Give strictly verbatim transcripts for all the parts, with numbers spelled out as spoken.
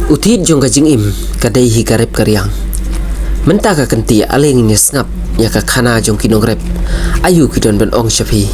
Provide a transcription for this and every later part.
U thied jong ka jingim ka dei hi ka rep ka riang. Mynta ka kynti ale ngin ïa sngap ïa ka khana jong ki nongrep. Aïu ki don ban ong sha phi.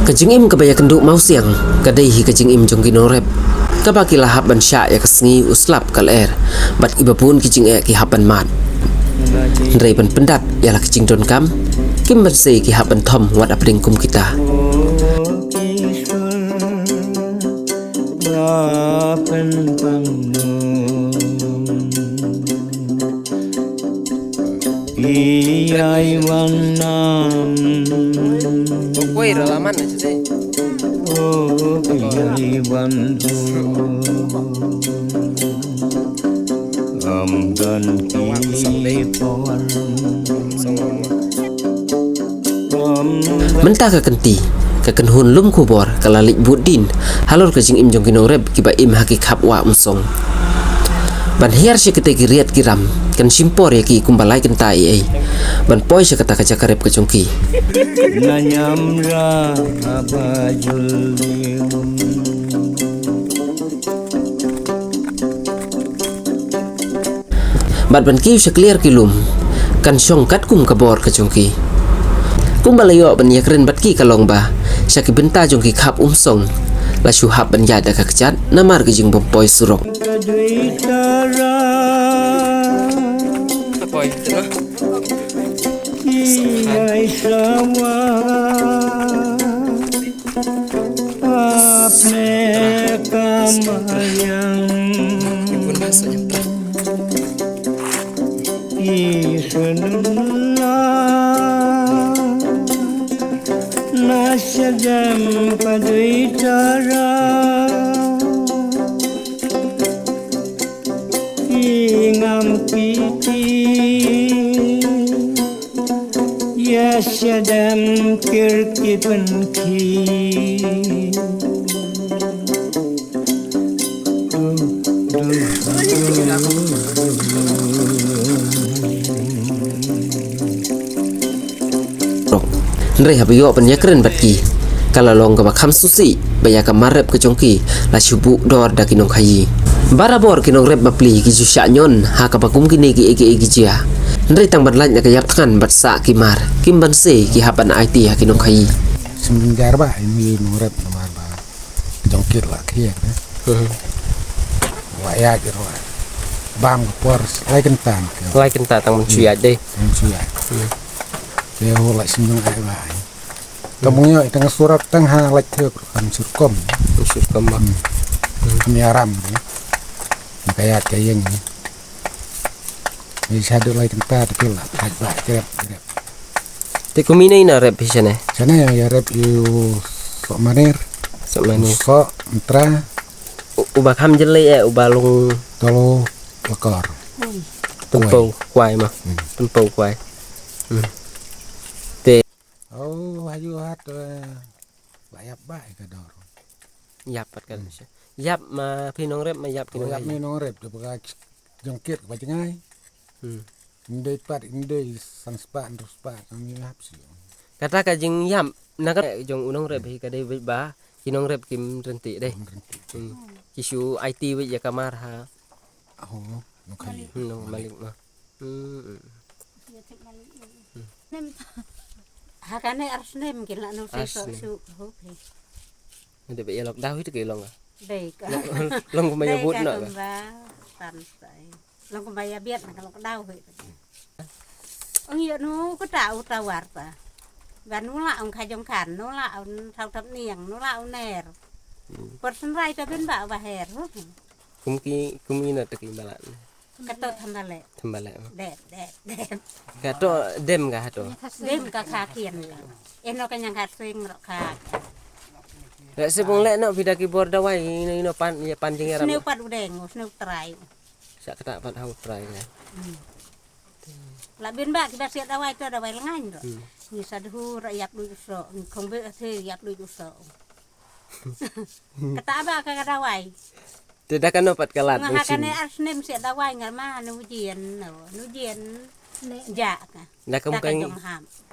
Ka jingim kaba ïakynduh mawsiang ka dei hi ka jingim jong ki nongrep, kaba ki la hap ban shah ïa ka sngi u slap ka lyer, bad kiba bun ki jingeh ki hap ban mad. Hynrei ban pyndat ïa la ka jingdonkam, kim banse ki hap ban thom wat hapdeng kum kita. Pi ai wan nam. Tok wei ra laman na sisi. O pi ai wan tu. Am dan ki por. Mynta ka kynti, ka kynhun lum khubor ka la leit bud dien halor ka jingim jong ki nongrep kiba im ha ki khap wah umsong. Ban hiar sha kita ki riat ki ram, kan shim por ïa ki kumba lai kynta ei ei ban poi sha kata ka jaka rep ka jong ki. Na nyam ra ba jul. Bad ban kiew sha kliar ki lum, kan shong katkum ka bor ka jong ki. Kumba la ïoh ban ïakren bad ki ka long ba sha ki bynta jong ki khap umsong la shu hap ban ïaid da ka kjat namar ka jingbym poi surok. Apne ka mayang. Isun la na shadem ka dui tara. Ingam kiti. Yes, ya dem kir ki pynki. Hynrei haba ïoh ban ïakren bad ki, ka la long kaba kham sngewsih ba ïa ka mar rep ka jong ki la shu buh dor da ki nongkhaïi. Barabor ki nongrep bapli ki ju shah ñion ha kaba kum kine kiei kiei ki jia. Hynrei tang ban lait na ka ïap thngan bad sah ki mar, kim banse ki hap ban aiti ha ki nongkhaïi. Sngewjar ba ïa ngi nongrep namar ba jong kit la khian. Wa ïa ki ruh. Bam ka por lai kynta. Lai kynta tang ban shu ïaid dei. Ban shu ïaid. Te ho la sngewjong ai ba ai. Tang bang ïoh tang surok tang ha lait thep kan surkom. Surkom ba. Kan ïaram. Na ka ïaid ka ïeng. Ni shadu lai kynta te pil la. Haj ba krep krep. Te kumne ina rep hi shane. Shane ïa rep ïa u Sohmaner. Sohmaner. Soh Mtra. U-, uba kham jyllei eh, uba long. Tolo Lakor. Tympew kwai ma. Hmm. Tympew kwai. Hmm. Te. Oh, haju hat, eh, ba ïap ba ka dor. Ïap pat kan. Hmm. Ïap ma phi nongrep ma ïap ki nongrep. Oh, ïap nongrep. Ngi nongrep te ba ka jong kit ba jngai. Hmm. Ndei pat ndei san spah hynriew spah kan ngi hap siew. Kata ka jingïap na ka jong u nongrep hi ka dei beit ba ki nongrep kim ryntih dei. Kim ryntih. Hmm. Ki shu aiti beit ïa ka mar ha. Oh, nongkhaïi. Hmm, nong malik ma. Hmm. Ha kane ar snem ki la nong shu. Ar snem. Shu ho phi. Ngi dei ba ïa lok daw hi te ki long ka. Dei ka. Long, long kumba ïa bud noh ka. Kumba tan sai. Long kumba ïa biat na ka lok daw hi. Ong ïa nu ka ta u tawar ta. Ba nu la ong kha jong khan, nu la ong thaw thap niang, nu la ong ner. Hmm. Por sngewrai ta ben ba ba her. Kum ki, kum ina te ki balat. Kato thambale. Thambale. Dep, dep, dep. Kato dem ka hato. Dem ka kha kian ka. Eno ka nyang kha swing ro kha. Leh se bong leh no phi da ki bor dawai ino ino pan ïa pan jingïaram. Sniew pat u deng, sniew trai. Sa kata pat hau trai ka. Hmm. La bin ba ki ba siat dawai to dawai lengain ro. Hmm. Ngi sa dhu ro ïap duit u so, ngi khong be se ïap duit u so. Kata ba ka dawai. Te da kano pat ka lad nga ha kane ar snem se dawai nga ma nu jien no nu jien. Ja ka da kum ka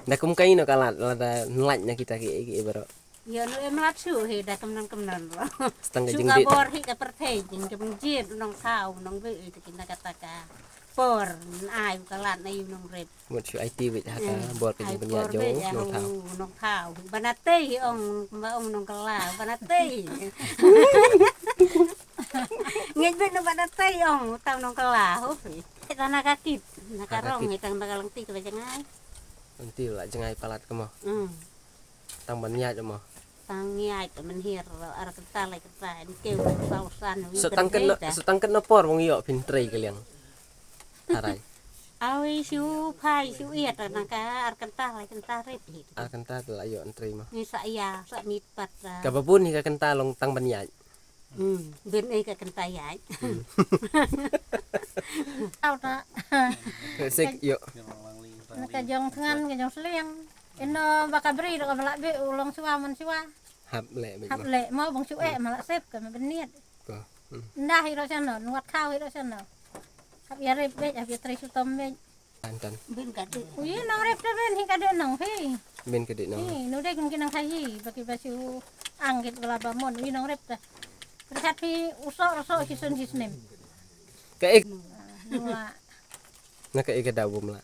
da kum ka ino ka lad lada nlait na kita ki ki baro. Yo nu em lad su he da kam nan kam nan ro. Stang ka jing ka bor hi ka perthei jing ka jien nong thau nong be ka kinda kata ka por ai ka lad na yu nong rep. Mut shu aiti wit ha ka bor ka jingpynïaid jong nong thau. Nong thau. Banatei ong ba ong nong kala banatei. Ngej bet no banatei ong tau nong kala ho. Tana ka kit na ka rong ngi tang ba ka langti ka ba jangai. Langti la jangai palat ka mo. Hmm. Tang ban ñiaid mo. Tang ñiaid mynhiar ar kata lai kata ni keu sau san wi. Setang ken setang ken por wong yo phin trei ka liang. Harai. Awi shu phai shu iat na ka ar kynta lai kynta rit hi. Ar kynta la ïoh entry ma. Ni sa ïa sa mit pat. Ka babun hi ka kynta long tang ban ïaid. Hmm, bin ei ka kynta ïaid. Au ta. Sek ïoh. Na ka jong thngan ka jong sliang. Ino ba ka bri ro ka ba la be u long shuwa man shuwa. Hap leh bej. Hap leh mo bong shu eh ma la sep ka ma bniat. Ko. Hmm. Nda hi ro chano, nuat khau hi ro chano. Hap ya rep bej, hap ya trei sutom bej. Antan. Bin ka de. Ui nong rep te bin hi ka de nong hi. Bin ka de nong. Hi nu de kun ki nang khai hi, ba ki ba shu ang git bala ba mon ui nong rep te. Perhat hi usok usok hi sun hi snem. Ka ek. Nua. Na ka ek da bum la.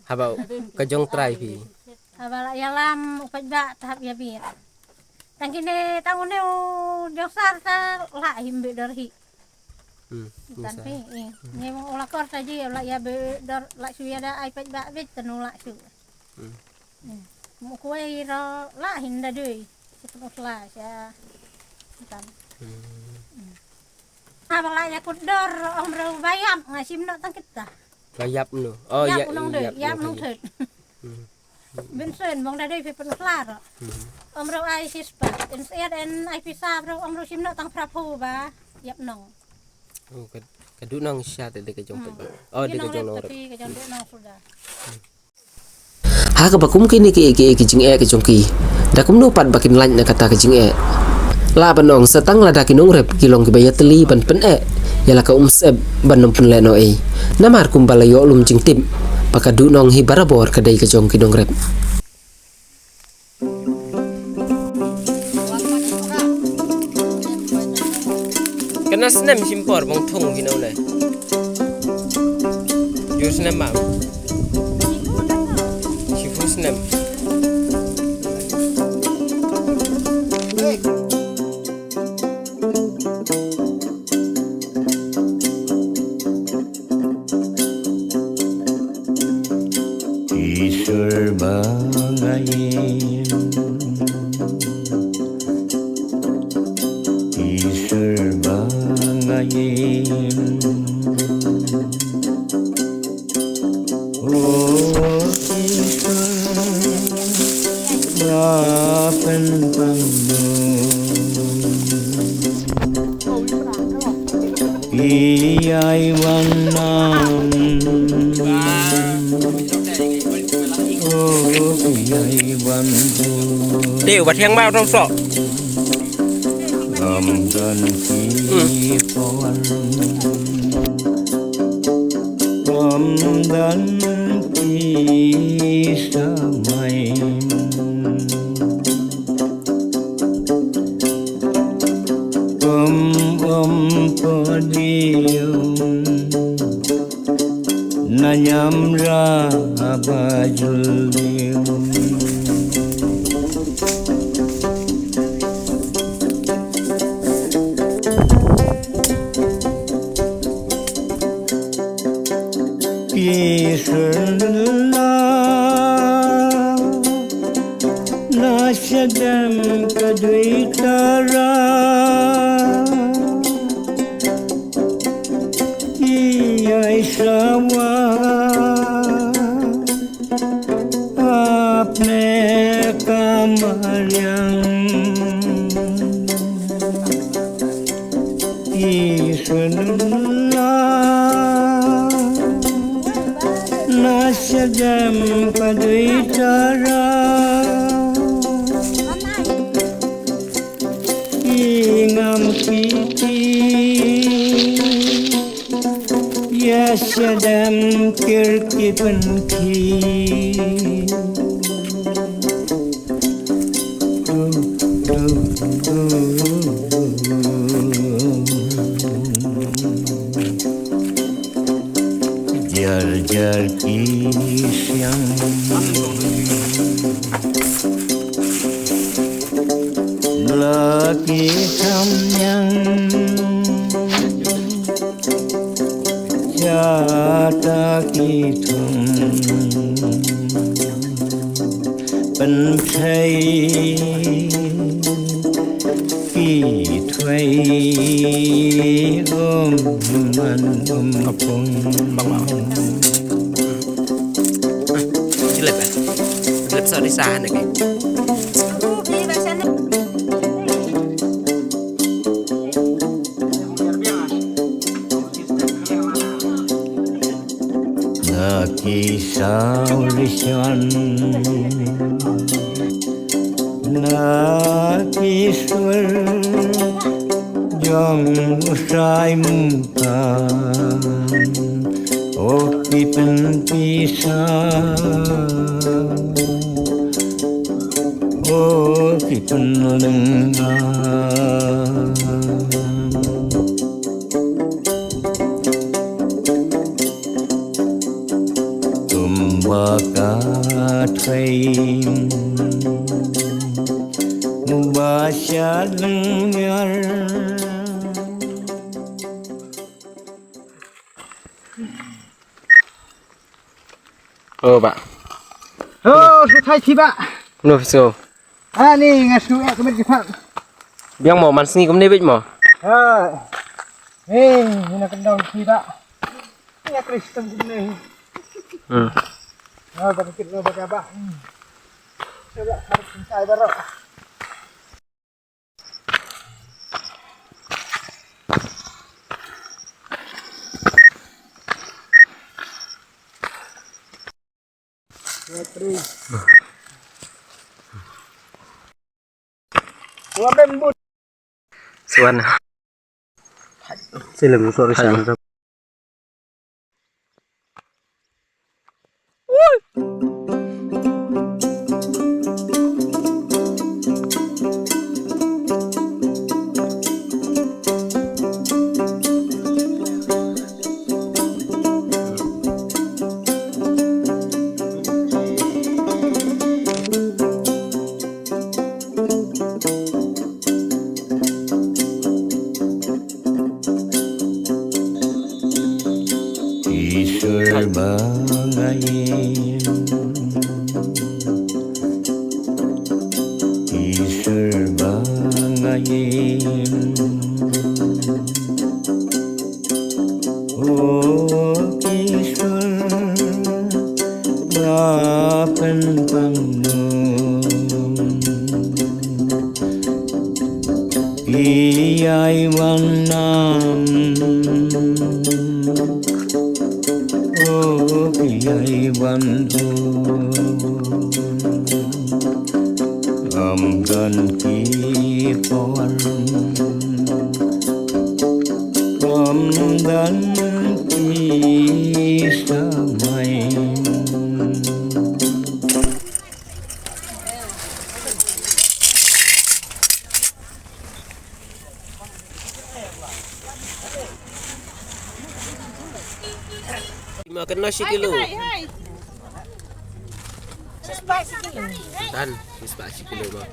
Haba ka jong trai phi. Haba la ïalam u paidbah ta hap ïa bit. Tang kine tang une u jong sar ta la him bit dor hi. Hmm. Tan phi. Ngi mo la kor ta ji la ïa bit dor la shu ïa da ai paidbah bit ta nu la shu. Hmm. Mo kuai ro la hin da dui. Sipun usla sha. Tan. Hmm. Haba la ïa kut dor ong ro bayam nga sim no tang kita. Ka yap no. Oh, yap ya, nong de, yap yap nong thut. Hmm. Bin sen mong da dei phi pun klar. Hmm. Om ro ai sis pa. En siat en ai pisa ro om ro sim no tang phra phu ba. Yap nong. Oh, ka, ka du nong sha te de ka jong pe ba. Oh, de ka jong nong. Ka jong de nong suda. Ha kaba kum kine ki, ki, ki jingeh ki jong ki. Da kumno pat ba kin lait na kata ka jingeh. La ban ong sa tang lada ki nongrep ki long kiba ïatylli ban pyneh ïa la ka umsyep ban ym pynleh noh ei. Namar kumba la ïoh lum jingtip ba ka duhnong hi barabor ka dei ka jong ki nongrep. Kane snem shim por bong thung hi no ne. Yu snem ma. Shifu snem. Isor ba nga im. Isor ba nga im. O Isor ba pynpang. Ïai wan nam. Oh, ïai wan tu. Te, wat hiang mau dong sok. Ngam don ki pon. Ngam don ki samai. Pom pom podium na nyam ra ba jul dium. Ki syrna na shadem ka dui tara. Ki ai sawa apne kamariang. Ki syrna na shadem ka dui tara. Ki Shadem kir ki pynthi. Jar jar ki siang. La ki tham nyang. Jata ki thung pynthei ki thwei um man um pung. Jilep eh. Jilep sa di sa ne ke. Na ki saw rishon, na ki sur jong u Trai Mungkan, o ki pynpisa. O ki pynlyngnga. Kumba ka thei, kumba sha lyngngar. Oh, ba. Oh, shu thai phi ba. No, so. Ani nga shu eh kumit ki phan. Biang mo, man sngi kumne bit mo. Ha. Eh, ni na kendang phi ba. Nga Kristen kumne. Hmm. Oh, ba kit no ba ka ba. Hmm. Coba harus pintai baru. Suan. Silem, sorry, sorry. Ishwar ba nga im. Ishwar ba nga im. O Ishwar ba pynpang nud. Phi ïai wan nam. O phi ïai wan nam. Ym don ki por. Ym don ki samai. Makan nasi kilo. Tan, nasi kilo mah.